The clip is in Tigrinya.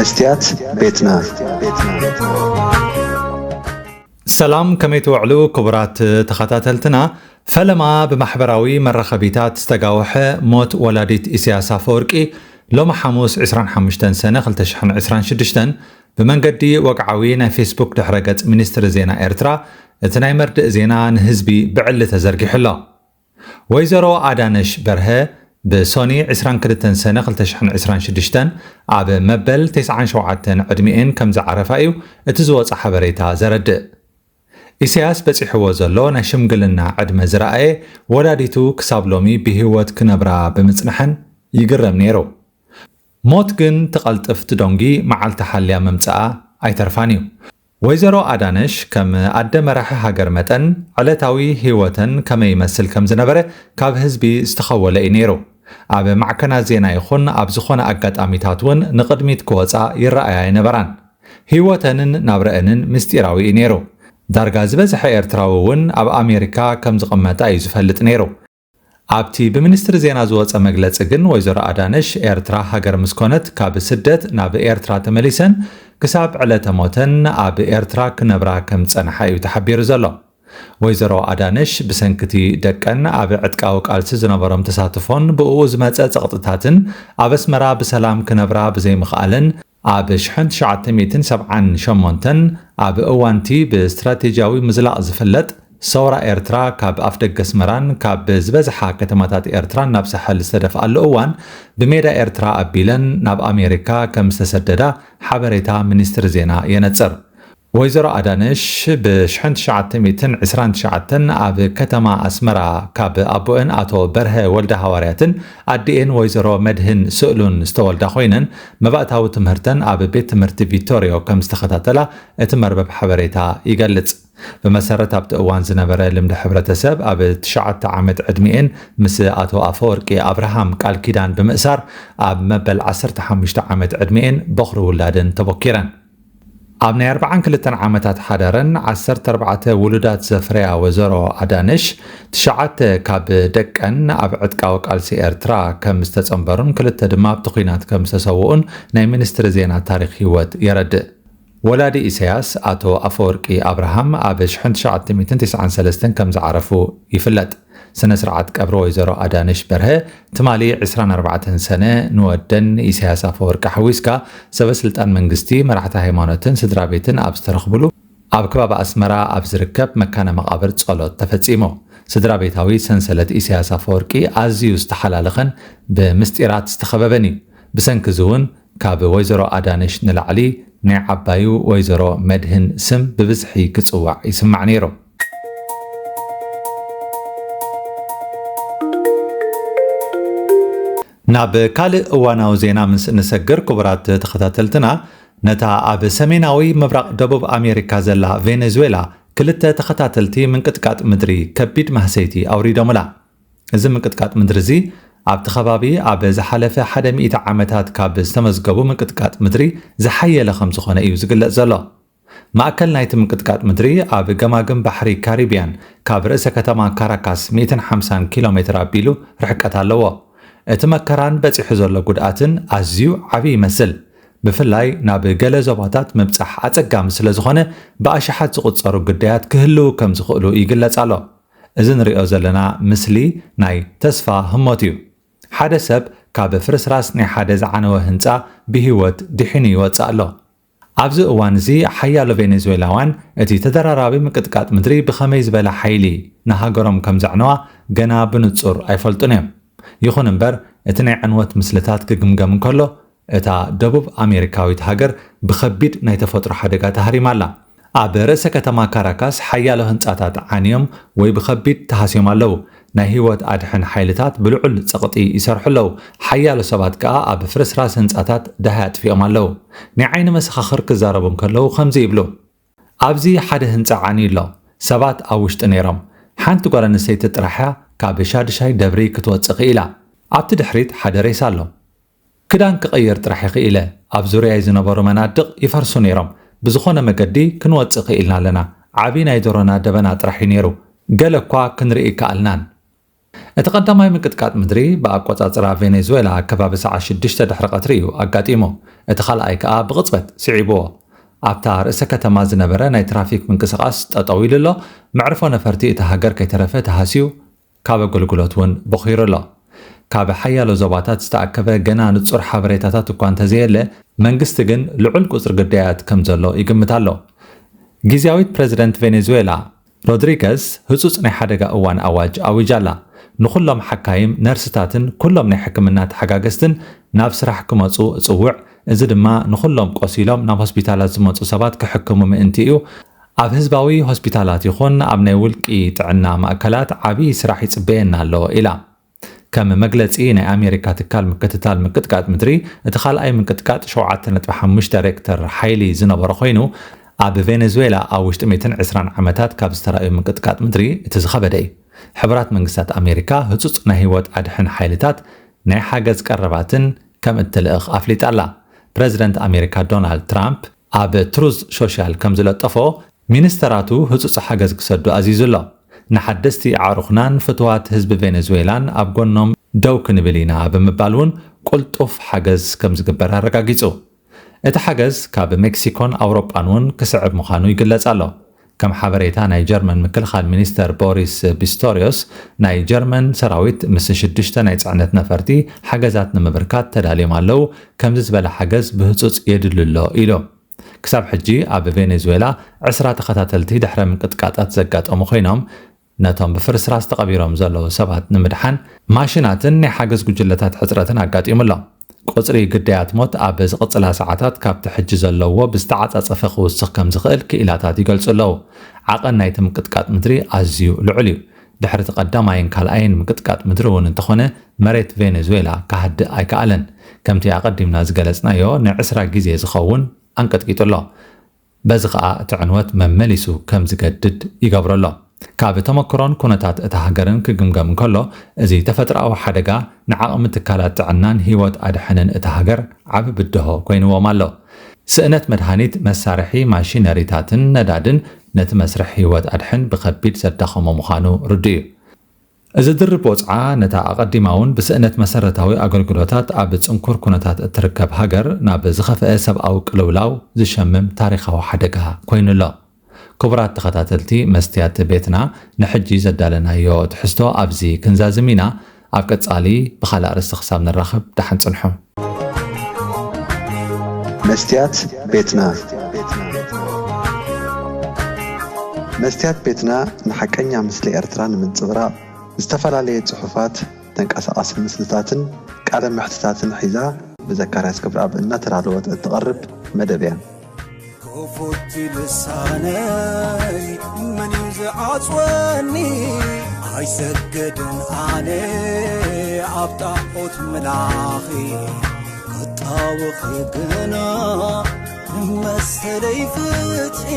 ስትያት ቤትና። ሰላም፣ ከመይ ትውዕሉ ክቡራት ተኸታተልትና? ፈለማ ብማሕበራዊ መራኸቢታት ዝተጋወሐ ሞት ወላዲት ኢሳያስ ኣፈወርቂ፣ ሎሚ ሓሙስ ዕስራን ሓሙሽተን ሰነ ክልተ ሽሕን ዕስራን ሽዱሽተን ብመንገዲ ወግዓዊ ናይ ፌስቡክ ድሕረ ገጽ ሚኒስትሪ ዜና ኤርትራ፣ እቲ ናይ መርድእ ዜና ንህዝቢ ብዕሊ ተዘርጊሑ ኣሎ። ወይዘሮ ኣዳነሽ በርሀ ብሶኒ ዕስራን ክልተን ሰነ ክልተ ሽሕን ዕስራን ሽዱሽተን ኣብ መበል ተስዓን ሸውዓተን ዕድሚኤን ከም ዝዓረፋ እዩ እቲ ዝወጸ ሓበሬታ ዘረድእ። ኢሳያስ በጺሕዎ ዘሎ ናይ ሽምግልና ዕድመ ዝረኣየ ወላዲቱ ክሳብ ሎሚ ብህይወት ክነብራ ብምጽንሐን ይግረም ነይሩ። ሞት ግን ትቐልጥፍ ትደንጉ መዓልቲ ሓልያ ምምጻኣ ኣይተርፋን እዩ። ወይዘሮ ኣዳነሽ ከም ኣደ መራሒ ሃገር መጠን ዕለታዊ ህይወተን ከመይ ይመስል ከም ዝነበረ ካብ ህዝቢ ዝተኸወለ እዩ ነይሩ። ኣብ ማዕከናት ዜና ይኹን ኣብ ዝኾነ ኣጋጣሚታት እውን ንቕድሚት ክወጻ ይረኣያ ኣይነበራን። ህይወተንን ናብረአንን ምስጢራዊ እዩ ነይሩ። ዳርጋ ዝበዝሐ ኤርትራዊ እውን ኣብ ኣሜሪካ ከም ዝቕመጣ እዩ ዝፈልጥ ነይሩ። ኣብቲ ብሚኒስትሪ ዜና ዝወጸ መግለጺ ግን፣ ወይዘሮ ኣዳነሽ ኤርትራ ሃገር ምስ ኮነት፣ ካብ ስደት ናብ ኤርትራ ተመሊሰን ክሳብ ዕለተ ሞተን ኣብ ኤርትራ ክነብራ ከም ዝጸንሓ እዩ ተሓቢሩ ዘሎ። ወይዘሮ ኣዳነሽ ብሰንክቲ ደቀን ኣብ ዕጥቃዊ ቃልሲ ዝነበሮም ተሳትፎን ብእኡ ዝመጸ ጸቕጥታትን ኣብ ኣስመራ ብሰላም ክነብራ ብዘይምኽኣለን፣ ኣብ ሽሕን ትሽዓተ ሚእትን ሰብዓን ሸሞንተን ኣብ እዋንቲ ብስትራቴጂያዊ ምዝላቕ ዝፍለጥ ሰውራ ኤርትራ፣ ካብ ኣፍደገ ኣስመራን ካብ ዝበዝሓ ከተማታት ኤርትራን ናብ ሳሕል ዝተደፍኣሉ እዋን፣ ብሜዳ ኤርትራ ኣቢለን ናብ ኣሜሪካ ከም ዝተሰደዳ ሓበሬታ ሚኒስትሪ ዜና የነጽር። ወይዘሮ ኣዳነሽ ብሽሕን ትሽዓተ ሚእትን ዕስራን ትሽዓተን ኣብ ከተማ ኣስመራ ካብ ኣቦአን ኣቶ በርሀ ወልደ ሃዋርያትን ኣዲኤን ወይዘሮ መድህን ስእሉን ዝተወልዳ ኮይነን፣ መባእታዊ ትምህርተን ኣብ ቤት ትምህርቲ ቪክቶሪዮ ከም ዝተኸታተላ እቲ መርበብ ሓበሬታ ይገልጽ። ብመሰረት ኣብቲ እዋን ዝነበረ ልምዲ ሕብረተሰብ፣ ኣብ ትሽዓተ ዓመት ዕድሚኤን ምስ ኣቶ ኣፈወርቂ ኣብርሃም ቃል ኪዳን ብምእሳር፣ ኣብ መበል ዓሰርተ ሓሙሽተ ዓመት ዕድሚኤን በኹሪ ውላደን ተቦኪረን። ኣብ ናይ ኣርብዓን ክልተን ዓመታት ሓዳረን ዓሰርተ ኣርባዕተ ውሉዳት ዘፍረያ ወይዘሮ ኣዳነሽ፣ ትሽዓተ ካብ ደቀን ኣብ ዕጥቃዊ ቃልሲ ኤርትራ ከም ዝተጸንበሩን ክልተ ድማ ኣብቲ ኲናት ከም ዝተሰውኡን ናይ ሚኒስትሪ ዜና ታሪኽ ህይወት የረድእ። ወላዲ ኢሳያስ ኣቶ ኣፈወርቂ ኣብርሃም ኣብ ሽሕን ትሽዓተ ሚእትን ተስዓን ሰለስተን ከም ዝዓረፉ ይፍለጥ። ስነ ስርዓት ቀብሪ ወይዘሮ ኣዳነሽ በርሀ ትማሊ ዕስራን ኣርባዕተን ሰነ ንወደን ንኢሳያስ ኣፈወርቂ ሓዊስካ ሰበ ስልጣን መንግስቲ፣ መራሕቲ ሃይማኖትን ስድራ ቤትን ኣብ ዝተረኽብሉ ኣብ ከባቢ ኣስመራ ኣብ ዝርከብ መካነ መቓብር ጸሎት ተፈጺሙ። ስድራ ቤታዊ ሰንሰለት ኢሳያስ ኣፈወርቂ ኣዝዩ ዝተሓላለኸን ብምስጢራት ዝተኸበበን እዩ። ብሰንኪ እዚ እውን ካብ ወይዘሮ ኣዳነሽ ንላዕሊ ናይ ዓባዩ ወይዘሮ መድህን ስም ብብዝሒ ክጽዋዕ ይስማዕ ነይሩ። ናብ ካልእ እዋናዊ ዜና ምስ እንሰግር፣ ክቡራት ተኸታተልትና፣ ነታ ኣብ ሰሜናዊ ምብራቕ ደቡብ ኣሜሪካ ዘላ ቬኔዙዌላ ክልተ ተኸታተልቲ ምንቅጥቃጥ ምድሪ ከቢድ ማህሰይቲ ኣውሪዶምላ። እዚ ምንቅጥቃጥ ምድሪ እዚ ኣብቲ ከባቢ ኣብ ዝሓለፈ ሓደ ሚእቲ ዓመታት ካብ ዝተመዝገቡ ምንቅጥቃጥ ምድሪ ዝሓየለ ከም ዝኾነ እዩ ዝግለጽ ዘሎ። ማእከል ናይቲ ምንቅጥቃጥ ምድሪ ኣብ ገማግም ባሕሪ ካሪብያን ካብ ርእሰ ከተማ ካራካስ ሚእትን ሓምሳን ኪሎ ሜትር ኣቢሉ ርሕቀት ኣለዎ። እቲ መከራን በጺሑ ዘሎ ጉድኣትን ኣዝዩ ዓቢ ይመስል። ብፍላይ ናብ ገለ ዞባታት ምብጻሕ ኣጸጋሚ ስለ ዝኾነ፣ ብኣሽሓት ዝቑጸሩ ግዳያት ክህልዉ ከም ዝኽእሉ ይግለጽ ኣሎ። እዚ ንሪኦ ዘለና ምስሊ ናይ ተስፋ ህሞት እዩ። ሓደ ሰብ ካብ ፍርስራስ ናይ ሓደ ዝዓነወ ህንጻ ብህይወት ድሒኑ ይወጽእ ኣሎ። ኣብዚ እዋን እዚ ሓያሎ ቬኔዙዌላውያን እቲ ተደራራቢ ምቅጥቃጥ ምድሪ ብኸመይ ዝበለ ሓይሊ ንሃገሮም ከም ዘዕነዋ ገና ብንጹር ኣይፈልጡን እዮም። ይኹን እምበር፣ እቲ ናይ ዕንወት ምስልታት ክግምገም እንከሎ፣ እታ ደቡብ ኣሜሪካዊት ሃገር ብኸቢድ ናይ ተፈጥሮ ሓደጋ ተሃሪማ ኣላ። ኣብ ርእሰ ከተማ ካራካስ ሓያሎ ህንጻታት ዓንዮም ወይ ብኸቢድ ተሃስዮም ኣለዉ። ናይ ህይወት ኣድሕን ሓይልታት ብልዑል ጸቕጢ ይሰርሑ ኣለዉ። ሓያሎ ሰባት ከኣ ኣብ ፍርስራስ ህንጻታት ደሃይ ኣጥፊኦም ኣለዉ። ናይ ዓይኒ መሰኻኽር ክዛረቡ እንከለዉ ከምዚ ይብሉ። ኣብዚ ሓደ ህንጻ ዓንዩ ኣሎ። ሰባት ኣብ ውሽጢ ነይሮም። ሓንቲ ጓል ኣንስተይቲ ጥራሕ እያ ካብ ሻድሻይ ደብሪ ክትወጽእ ክኢላ። ኣብቲ ድሕሪት ሓደ ሬሳ ኣሎ። ክዳን ክቕይር ጥራሕ እየ ክኢለ። ኣብ ዙርያይ ዝነበሩ መናድቕ ይፈርሱ ነይሮም። ብዝኾነ መገዲ ክንወጽእ ክኢልና ኣለና። ዓቢ ናይ ደሮና ደበና ጥራሕ እዩ ነይሩ። ገለ እኳ ክንርኢ ይከኣልናን። እቲ ቀዳማይ ምንቅጥቃጥ ምድሪ ብኣቆጻጽራ ቬኔዙዌላ ከባቢ ሰዓት ሽዱሽተ ድሕሪ ቀትሪ እዩ ኣጋጢሙ። እቲ ካልኣይ ከኣ ብቕጽበት ስዒብዎ። ኣብታ ርእሰ ከተማ ዝነበረ ናይ ትራፊክ ምንቅስቓስ ጠጠው ኢሉ ኣሎ። መዕርፎ ነፈርቲ እታ ሃገር ከይተረፈ ተሃስዩ፣ ካብ ኣገልግሎት እውን ቦኺሩ ኣሎ። ካብ ሓያሎ ዞባታት ዝተኣከበ ገና ንጹር ሓበሬታታት እኳ እንተዘየለ፣ መንግስቲ ግን ልዑል ቁጽሪ ግዳያት ከም ዘሎ ይግምት ኣሎ። ግዝያዊት ፕረዚደንት ቬኔዙዌላ ሮድሪገዝ ህጹጽ ናይ ሓደጋ እዋን ኣዋጅ ኣዊጃ ኣላ። ንኹሎም ሓካይም፣ ነርስታትን ኩሎም ናይ ሕክምና ተሓጋገዝትን ናብ ስራሕ ክመጹ እጽውዕ። እዚ ድማ ንኹሎም ቆሲሎም ናብ ሆስፒታላት ዝመጹ ሰባት ክሕክሙ ምእንቲ እዩ። ኣብ ህዝባዊ ሆስፒታላት ይኹን ኣብ ናይ ውልቂ ጥዕና ማእከላት ዓቢ ስራሕ ይጽበየና ኣሎ ኢላ። ከም መግለጺ ናይ ኣሜሪካ ትካል ምክትታል ምንቅጥቃጥ ምድሪ፣ እቲ ካልኣይ ምንቅጥቃጥ ሸውዓተ ነጥቢ ሓሙሽተ ሬክተር ሓይሊ ዝነበሮ ኮይኑ፣ ኣብ ቬኔዙዌላ ኣብ ውሽጢ ሚእትን ዕስራን ዓመታት ካብ ዝተራእዩ ምንቅጥቃጥ ምድሪ እቲ ዝኸበደ እዩ። ሕቡራት መንግስታት ኣሜሪካ ህጹጽ ናይ ህይወት ኣድሕን ሓይልታት ናይ ሓገዝ ቀረባትን ከም እትልእኽ ኣፍሊጣ ኣላ። ፕረዚደንት ኣሜሪካ ዶናልድ ትራምፕ ኣብ ትሩዝ ሶሻል ከም ዝለጠፎ፣ ሚኒስተራቱ ህጹጽ ሓገዝ ክሰዱ ኣዚዙ ኣሎ። ንሓደስቲ ኣዕሩኽናን ፍትዋት ህዝቢ ቬኔዙዌላን ኣብ ጎኖም ደው ክንብል ኢና ብምባል እውን ቅልጡፍ ሓገዝ ከም ዝግበር ኣረጋጊጹ። እቲ ሓገዝ ካብ ሜክሲኮን ኣውሮጳን እውን ክስዕብ ምዃኑ ይግለጽ ኣሎ። ከም ሓበሬታ ናይ ጀርመን ምክልኻል ሚኒስተር ቦሪስ ቢስቶሪዮስ፣ ናይ ጀርመን ሰራዊት ምስ ሽዱሽተ ናይ ጽዕነት ነፈርቲ ሓገዛት ንምብርካት ተዳልዮም ኣለዉ፣ ከምዚ ዝበለ ሓገዝ ብህጹጽ የድሊ ኣሎ ኢሉ። ክሳብ ሕጂ ኣብ ቬኔዙዌላ ዕስራ ተኸታተልቲ ድሕረ ምንቅጥቃጣት ዘጋጠሙ ኮይኖም፣ ነቶም ብፍርስራስ ተቐቢሮም ዘለዉ ሰባት ንምድሓን ማሽናትን ናይ ሓገዝ ጉጅለታት ሕጽረትን ኣጋጢሙ ኣሎ። ቁጽሪ ግዳያት ሞት ኣብ ዝቕጽላ ሰዓታት ካብቲ ሕጂ ዘለዎ ብዝተዓጻጸፈ ክውስኽ ከም ዝኽእል ክኢላታት ይገልጹ ኣለዉ። ዓቐን ናይቲ ምንቅጥቃጥ ምድሪ ኣዝዩ ልዑል እዩ። ድሕሪ እቲ ቀዳማይን ካልኣይን ምንቅጥቃጥ ምድሪ እውን እንተኾነ፣ መሬት ቬኔዙዌላ ክሃድእ ኣይከኣለን። ከምቲ ኣቐዲምና ዝገለጽናዮ፣ ንዕስራ ግዜ ዝኸውን ኣንቀጥቂጡ ኣሎ። በዚ ኸኣ እቲ ዕንወት መመሊሱ ከም ዝገድድ ይገብሮ ኣሎ። ካብ ተመክሮን ኩነታት እታ ሃገርን ክግምገም እንከሎ፣ እዚ ተፈጥሮኣዊ ሓደጋ ንዓቕሚ ትካላት ጥዕናን ህይወት ኣድሕንን እታ ሃገር ዓቢ ብድሆ ኮይንዎም ኣሎ። ስእነት መድሃኒት፣ መሳርሒ፣ ማሽነሪታትን ነዳድን ነቲ መስርሕ ህይወት ኣድሕን ብኸቢድ ዘዳኸሞ ምዃኑ ርዱእ እዩ። እዚ ድርብ ወጽዓ ነታ ኣቐዲማ እውን ብስእነት መሰረታዊ ኣገልግሎታት ኣብ ጽንኩር ኩነታት እትርከብ ሃገር ናብ ዝኸፍአ ሰብኣዊ ቅልውላው ዝሸምም ታሪኻዊ ሓደጋ ኮይኑ ኣሎ። ክቡራት ተኸታተልቲ መስትያት ቤትና፣ ንሕጂ ዘዳለናዮ ትሕዝቶ ኣብዚ ክንዛዝም ኢና። ኣብ ቀጻሊ ብኻልእ ኣርእስቲ ክሳብ ንራኸብ ደሓን ጽንሑ። መስትያት ቤትና። መስትያት ቤትና ንሓቀኛ ምስሊ ኤርትራ ንምንጽብራቕ ዝተፈላለየ ጽሑፋት፣ ተንቀሳቓሲ ምስልታትን ቃለ መሕትታትን ሒዛ ብዘካርያስ ክብረኣብ እናተዳለወት እትቐርብ መደብ እያ። ክፉት ልሳነይ መን እዩ ዝዓጽወኒ? ኣይሰግድን ኣነ ኣብ ጣዖት ምላኺ፣ ክጣወኺ ግና ንመሰለይ ፍትሒ።